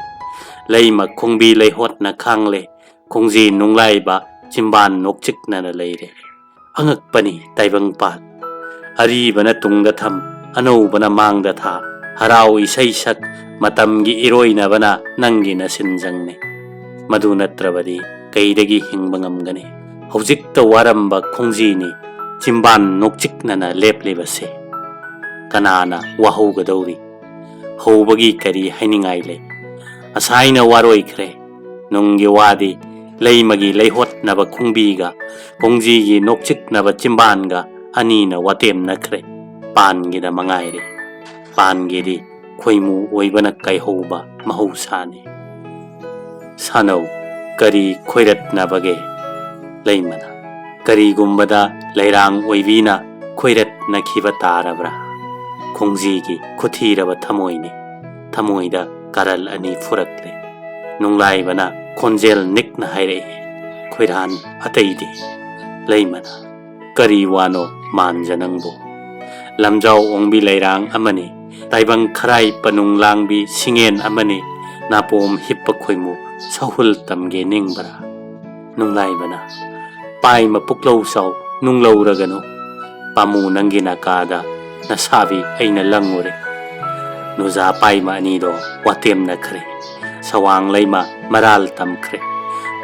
ꯂꯩꯃ ꯈꯣꯡꯕꯤ ꯂꯩꯍꯣꯠꯅ ꯈꯥꯡꯂꯦ, ꯈꯣꯡꯖꯤ ꯅꯨꯡꯂꯥꯏꯕ ꯆꯤꯝꯕꯥꯟ ꯅꯣꯛꯆꯤꯛꯅꯅ ꯂꯩꯔꯦ꯫ ꯑꯉꯛꯄꯅꯤ ꯇꯥꯏꯕꯪꯄꯥꯟ꯫ ꯑꯔꯤꯕꯅ ꯇꯨꯡꯗ ꯊꯝ, ꯑꯅꯧꯕꯅ ꯃꯥꯡꯗ ꯊꯥ꯫ ꯍꯔꯥꯎ ꯏꯁꯩ ꯁꯛ, ꯃꯇꯝꯒꯤ ꯏꯔꯣꯏꯅꯕꯅ ꯅꯪꯒꯤ ꯅꯁꯤꯟꯖꯪꯅꯤ꯫ ꯃꯗꯨ ꯅꯠꯇ꯭ꯔꯕꯗꯤ ꯀꯩꯗꯒꯤ ꯍꯤꯡꯕ ꯉꯝꯒꯅꯤ? ꯍꯧꯖꯤꯛꯇ ꯋꯥꯔꯝꯕ ꯈꯣꯡꯖꯤꯅꯤ ꯆꯤꯝꯕꯥꯟ ꯅꯣꯛꯆꯤꯛꯅꯅ ꯂꯦꯞꯂꯤꯕꯁꯦ꯫ ꯀꯅꯥꯅ ꯋꯥꯍꯧꯒꯗꯧꯔꯤ? ꯍꯧꯕꯒꯤ ꯀꯔꯤ ꯍꯥꯏꯅꯤꯡꯉꯥꯏ ꯂꯩ? ꯑꯁꯥꯏꯅ ꯋꯥꯔꯣꯏꯈ꯭ꯔꯦ꯫ ꯅꯨꯡꯒꯤ ꯋꯥꯗꯤ ꯂꯩꯃꯒꯤ ꯂꯩꯍꯣꯠꯅꯕ ꯈꯣꯡꯕꯤꯒ, ꯈꯣꯡꯖꯤꯒꯤ ꯅꯣꯛꯆꯤꯛꯅꯕ ꯆꯤꯝꯕꯥꯟꯒ ꯑꯅꯤꯅ ꯋꯥꯇꯦꯝꯅꯈ꯭ꯔꯦ꯫ ꯄꯥꯟꯒꯤꯗ ꯃꯉꯥꯏꯔꯦ꯫ ꯄꯥꯟꯒꯤꯗꯤ ꯈꯣꯏꯃꯨ ꯑꯣꯏꯕꯅ ꯀꯥꯏꯍꯧꯕ ꯃꯍꯧꯁꯥꯅꯤ꯫ ꯁꯥꯅꯧ, ꯀꯔꯤ ꯈꯣꯏꯔꯠꯅꯕꯒꯦ? ꯂꯩꯃꯅ, ꯀꯔꯤꯒꯨꯝꯕꯗ ꯂꯩꯔꯥꯡ ꯑꯣꯏꯕꯤꯅ ꯈꯣꯏꯔꯠꯅꯈꯤꯕ ꯇꯥꯔꯕ꯭ꯔꯥ? ꯈꯣꯡꯖꯤꯒꯤ ꯈꯨꯊꯤꯔꯕ ꯊꯃꯣꯏꯅꯤ꯫ ꯊꯃꯣꯏꯗ ꯀꯥꯔꯜ ꯑꯅꯤ ꯐꯨꯔꯛꯂꯦ꯫ ꯅꯨꯡꯂꯥꯏꯕꯅ ꯈꯣꯟꯖꯦꯜ ꯅꯤꯛꯅ ꯍꯥꯏꯔꯛꯏ, "ꯈꯣꯏꯔꯥꯟ ꯑꯇꯩꯗꯤ?" ꯂꯩꯃꯅ, "ꯀꯔꯤ ꯋꯥꯅꯣ ꯃꯥꯟꯖ ꯅꯪꯕꯨ? ꯂꯝꯖꯥꯎ ꯑꯣꯡꯕꯤ ꯂꯩꯔꯥꯡ ꯑꯃꯅꯤ, ꯇꯥꯏꯕꯪ ꯈꯔꯥꯏ ꯄꯅꯨꯡ ꯂꯥꯡꯕꯤ ꯁꯤꯡꯉꯦꯟ ꯑꯃꯅꯤ, ꯅꯥꯄꯣꯝ ꯍꯤꯞꯄ ꯈꯣꯏꯃꯨ ꯁꯍꯨꯜ ꯇꯝꯒꯦ ꯅꯤꯡꯕ꯭ꯔꯥ?" ꯅꯨꯡꯂꯥꯏꯕꯅ, "ꯄꯥꯏꯃ ꯄꯨꯛꯂꯧ ꯆꯥꯎ, ꯅꯨꯡꯂꯧꯔꯒꯅꯨ꯫ ꯄꯥꯝꯃꯨ ꯅꯪꯒꯤ ꯅꯥꯀꯥꯗ ꯅꯁꯥꯕꯤ ꯑꯩꯅ ꯂꯪꯉꯨꯔꯦ꯫ ꯅꯨꯖꯥ ꯄꯥꯏꯃ ꯑꯅꯤꯗꯣ ꯋꯥꯇꯦꯝꯅꯈ꯭ꯔꯦ꯫ ꯁꯋꯥꯡ ꯂꯩꯃ ꯃꯔꯥꯜ ꯇꯝꯈ꯭ꯔꯦ꯫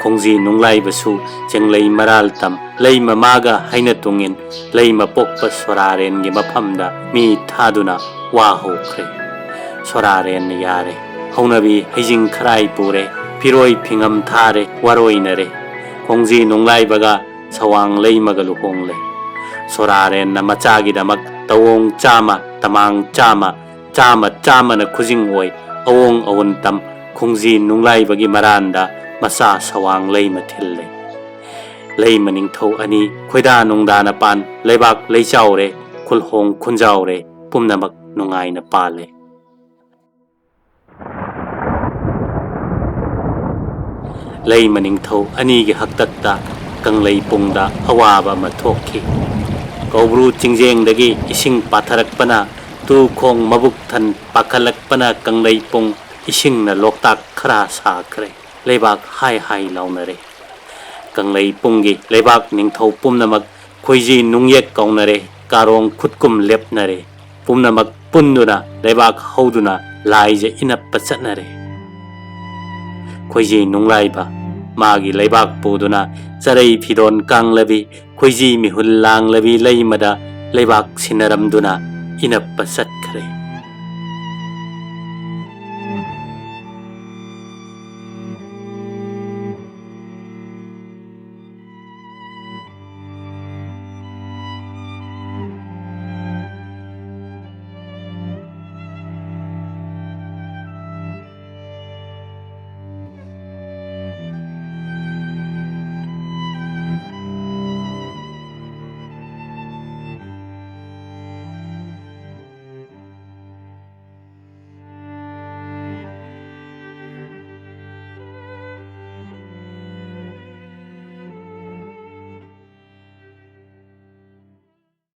ꯈꯣꯡꯖꯤ ꯅꯨꯡꯂꯥꯏꯕꯁꯨ ꯆꯦꯡꯂꯩ ꯃꯔꯥꯜ ꯇꯝ, ꯂꯩꯃ ꯃꯥꯒ ꯍꯥꯏꯅ ꯇꯨꯡꯏꯟ, ꯂꯩꯃ ꯄꯣꯛꯄ ꯁꯣꯔꯥꯔꯦꯟꯒꯤ ꯃꯐꯝꯗ ꯃꯤ ꯊꯥꯗꯨꯅ ꯋꯥ ꯍꯧꯈ꯭ꯔꯦ꯫ ꯁꯣꯔꯥꯔꯦꯟꯅ ꯌꯥꯔꯦ꯫ ꯍꯧꯅꯕꯤ ꯍꯩꯖꯤꯡ ꯈꯔꯥꯏ ꯄꯨꯔꯦ, ꯐꯤꯔꯣꯏ ꯐꯤꯉꯝ ꯊꯥꯔꯦ, ꯋꯥꯔꯣꯏꯅꯔꯦ꯫ ꯈꯣꯡꯖꯤ ꯅꯨꯡꯂꯥꯏꯕꯒ ꯁꯋꯥꯡ ꯂꯩꯃꯒ ꯂꯨꯍꯣꯡꯂꯦ꯫ ꯁꯣꯔꯥꯔꯦꯟꯅ ꯃꯆꯥꯒꯤꯗꯃꯛ ꯇꯋꯣꯡ ꯆꯥꯝꯃ, ꯇꯃꯥꯡ ꯆꯥꯝꯃ, ꯆꯥꯝꯃ ꯆꯥꯝꯃꯅ ꯈꯨꯖꯤꯡ ꯑꯣꯏ, ꯑꯋꯣꯡ ꯑꯋꯨꯟ ꯇꯝ, ꯈꯣꯡꯖꯤ ꯅꯨꯡꯂꯥꯏꯕꯒꯤ ꯃꯔꯥꯟꯗ ꯃꯆꯥ ꯁꯋꯥꯡ ꯂꯩꯃ ꯊꯤꯜꯂꯦ꯫ ꯂꯩꯃ ꯅꯤꯡꯊꯧ ꯑꯅꯤ ꯈꯣꯏꯗꯥ ꯅꯨꯡꯗꯥꯅ ꯄꯥꯟ, ꯂꯩꯕꯥꯛ ꯂꯩꯆꯥꯎꯔꯦ, ꯈꯨꯜꯍꯣꯡ ꯈꯨꯟꯖꯥꯎꯔꯦ, ꯄꯨꯝꯅꯃꯛ ꯅꯨꯡꯉꯥꯏꯅ ꯄꯥꯜꯂꯦ꯫ ꯂꯩꯃ ꯅꯤꯡꯊꯧ ꯑꯅꯤꯒꯤ ꯍꯥꯛꯇꯛꯇ ꯀꯪꯂꯩꯄꯨꯡꯗ ꯑꯋꯥꯕ ꯑꯃ ꯊꯣꯛꯈꯤ꯫ ꯀꯧꯕ꯭ꯔꯨ ꯆꯤꯡꯖꯦꯡꯗꯒꯤ ꯏꯁꯤꯡ ꯄꯥꯊꯔꯛꯄꯅ, ꯇꯨ ꯈꯣꯡ ꯃꯕꯨꯛ ꯊꯟ ꯄꯥꯈꯠꯂꯛꯄꯅ ꯀꯪꯂꯩꯄꯨꯡ ꯏꯁꯤꯡꯅ ꯂꯣꯛꯇꯥꯛ ꯈꯔ ꯁꯥꯈ꯭ꯔꯦ꯫ ꯂꯩꯕꯥꯛ ꯍꯥꯏ ꯍꯥꯏ ꯂꯥꯎꯅꯔꯦ꯫ ꯀꯪꯂꯩꯄꯨꯡꯒꯤ ꯂꯩꯕꯥꯛ ꯅꯤꯡꯊꯧ ꯄꯨꯝꯅꯃꯛ ꯈꯣꯏꯖꯤ ꯅꯨꯡꯌꯦꯛ ꯀꯧꯅꯔꯦ, ꯀꯥꯔꯣꯡ ꯈꯨꯠꯀꯨꯝ ꯂꯦꯞꯅꯔꯦ꯫ ꯄꯨꯝꯅꯃꯛ ꯄꯨꯟꯗꯨꯅ ꯂꯩꯕꯥꯛ ꯍꯧꯗꯨꯅ ꯂꯥꯏꯖ ꯏꯅꯞꯄ ꯆꯠꯅꯔꯦ꯫ ꯈꯣꯏꯖꯤ ꯅꯨꯡꯂꯥꯏꯕ ꯃꯥꯒꯤ ꯂꯩꯕꯥꯛ ꯄꯨꯗꯨꯅ ꯆꯔꯩ ꯐꯤꯗꯣꯟ ꯀꯥꯡꯂꯕꯤ, ꯈꯣꯏꯖꯤ ꯃꯤꯍꯨꯜ ꯂꯥꯡꯂꯕꯤ ꯂꯩꯃꯗ ꯂꯩꯕꯥꯛ ꯁꯤꯟꯅꯔꯝꯗꯨꯅ ꯏꯅꯞꯄ ꯆꯠꯈ꯭ꯔꯦ꯫